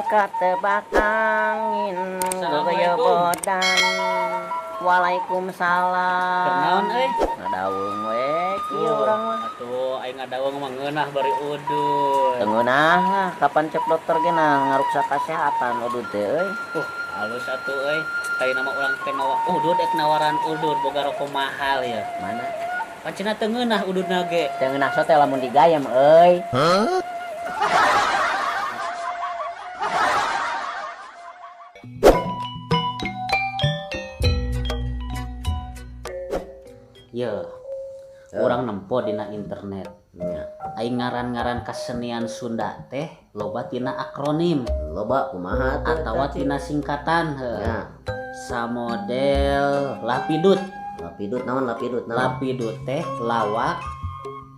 Katebak angin gogoyobodan. Waalaikumsalam. Kenaon euy? Ngadaung we kieu urang mah. Atuh aing ngadaung mah ngeunah bari udud. Teu ngeunah lah, kapan cek dokter ge nah ngaruksak kasehatan udud teh euy. Halus atuh euy. Tadi nama urang teh mawa udud ek nawaran udud boga rokok mahal ya. Mana? Pancena teu ngeunah ududna ge. Teu ngeunah sote lamun digayem euy. Hah? Ye, urang nempo dina internet. Aing ngaran-ngaran kesenian Sunda teh loba tina akronim, loba kumaha teh atawa tina singkatan heuh. Samodel Lapidut. Lapidut naon lapidut naon? Lapidut teh lawak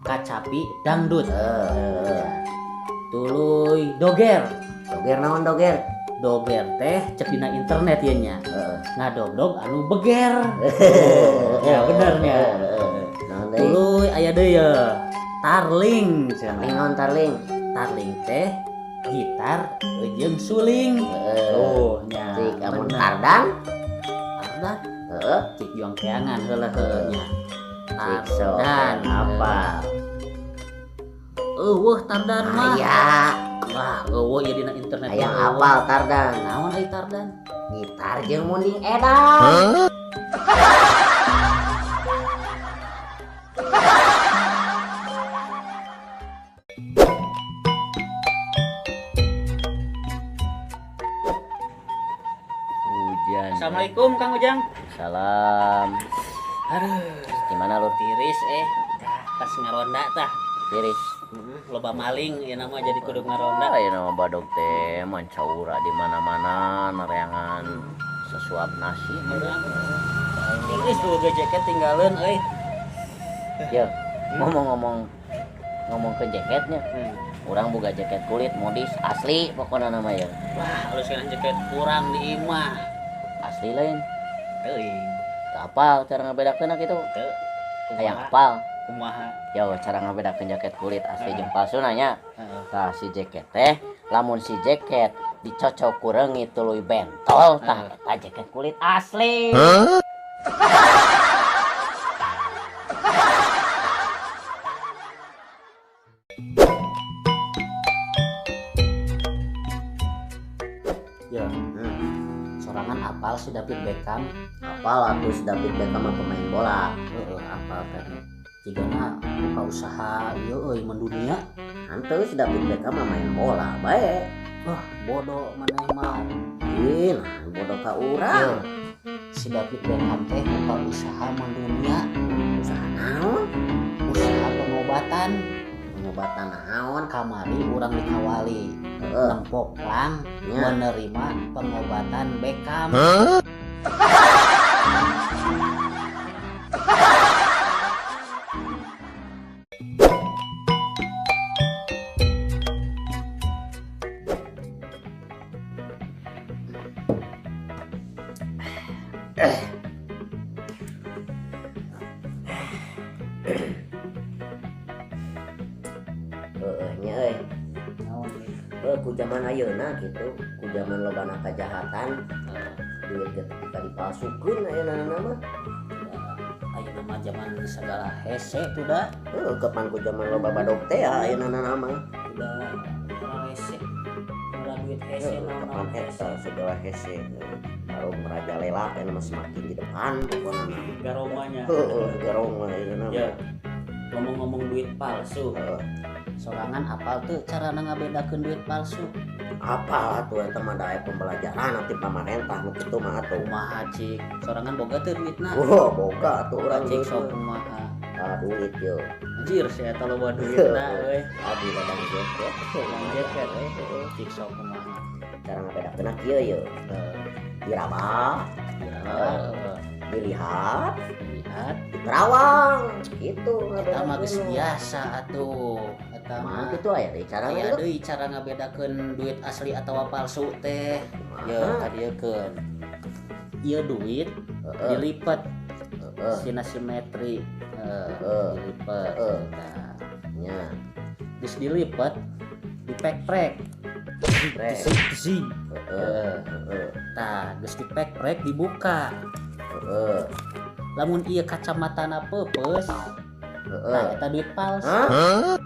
kacapi dangdut. Tuluy doger. Doger naon doger? Doger teh cek dina internet ieu nya. Ngadogdog anu beger. Ya benernya. Tuluy aya deui ye. Tarling. Tarling naon tarling? Tarling teh gitar jeung suling. Oh nya. Cik amun tardan? Tardan? Heeh. Cik juang keangan heula heuh nya. Tardan apa? Eueuh tardan mah. Aya. Wah, eueuh ieu dina internet. Hayang apal tardan. Naon ai tardan? Gitar jeung munding edan. Hujan. Assalamualaikum Kang Ujang. Salam. Aduh, gimana lu? Tiris tah tas ngaronda tah. Tiris. Loba maling ya nama jadi kudu ngaronda. Aya nama badog teh mancaura di mana-mana nereangan sesuap nasi. Tiris boga jaket tinggalin euy. Ya, ngomong-ngomong ngomong ke jaketnya. Urang boga jaket kulit modis asli pokona nama ya. Wah, halus kana jaket kurang di imah. Asli lain. Teuing. Teu apal cara ngabedakeun kitu. Teu. Hayang apal. Kumaha? Yo, cara ngabedakeun jaket kulit asli jeung palsu nanya. Tah si jaket teh lamun si jaket dicocok ku reungit tuluy bentol tah eta jaket kulit asli. Ya. Sorangan apal si David Beckham? Apal atuh si David Beckham mah pemain bola. Heeh, apal teh. Jigana buka usaha ieu euy mendunia. Hanteu si David Beckham mah main bola bae. Wah, bodoh maneh mah. Ih, nah bodoh ka urang. Si David Beckham teh buka usaha mendunia. Usaha naon? Usaha pengobatan. Pengobatan naon? Kamari urang dikawali. Nempo plang menerima pengobatan Beckham. Huh? Nya euy. Ku zaman ayeuna kitu, ku zaman lobana kajahatan, duit ge ketika dipalsukeun ayeuna mah. Ayeuna mah zaman segala hese tuh dah. Heuh, kapan ku zaman loba badog teh ayeuna mah. Udah hese. Udah duit hese naon eta segala hese. Baru merajalela ayeuna mah semakin di depan pokona. Garomanya. Heuh, garoma ayeuna. Ya. Ngomong-ngomong duit palsu. Sorangan apal tuh cara ngabedakeun duit palsu? Apal atuh eta mah da aya pembelajaran ati pamarentah nu kitu mah atuh. Kumaha cik? Sorangan boga teu duitna? Oh, boga atuh urang cik sok kumaha? Ah, duit yo. Anjir si eta loba duitna euy. Abi ladang jaket. Ladang jaket euy. Cik sok kumaha? Cara ngabedakeunna kieu ye. Diraba, dilihat, diterawang gitu. Eta mah geus biasa atuh. Eta mah kitu aya deui cara aya deui cara ngabedakeun duit asli atawa palsu teh. Ye kadieukeun. Ieu duit dilipet. Sina simetri dilipet. Tah nya. Geus dilipet dipek-prek. Prek. Desing desing. Heeh, heeh. Tah, geus dipek-prek, dibuka. Lamun ieu kacamatana peupeus, tah eta duit palsu. Hah?